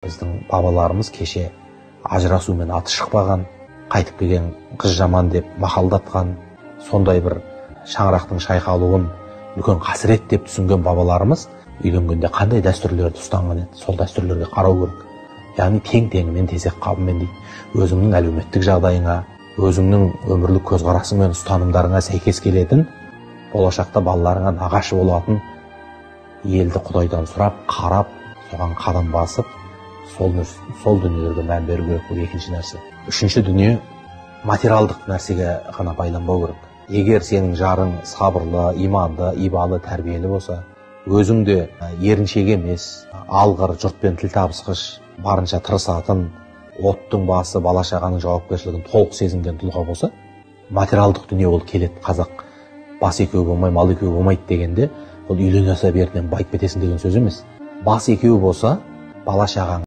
Біздің бабаларымыз кеше ажырасумен аты шықпаған, қайтып келген қыз жаман деп мақалдатқан, сондай бір шаңырақтың шайқалуын үлкен қасірет деп түсінген бабаларымыз үйленгенде қандай дәстүрлерді ұстанған еді, сол дәстүрлерге қарау керек. Яғни тең теңімен, тезек қабымен дейді. Өзіңнің әлеуметтік жағдайыңа, өзіңнің өмірлік көзқарасың мен ұстанымдарыңа сәйкес келетін, болашақта балаларыңа нағашы болатын елді Құдайдан сұрап, қарап, соған қадам басып, сол дүниелерге мән беру керек. Бұл екінші нәрсе. Үшінші дүние, материалдық нәрсеге ғана байланбау керек. Егер сенің жарың сабырлы, иманды, ибалы, тәрбиелі болса, өзің де еріншек емес, алғыр, жұртпен тіл табысқыш, барынша тырысатын, оттың басы, бала шағаның жауапкершілігін толық сезінген тұлға болса, материалдық дүние ол келеді. Қазақ бас екеу болмай, мал екеу болмайды дегенде, ол үйлене салып ертең байып кетесің деген сөз емес. Бас екеу болса, бала шағаң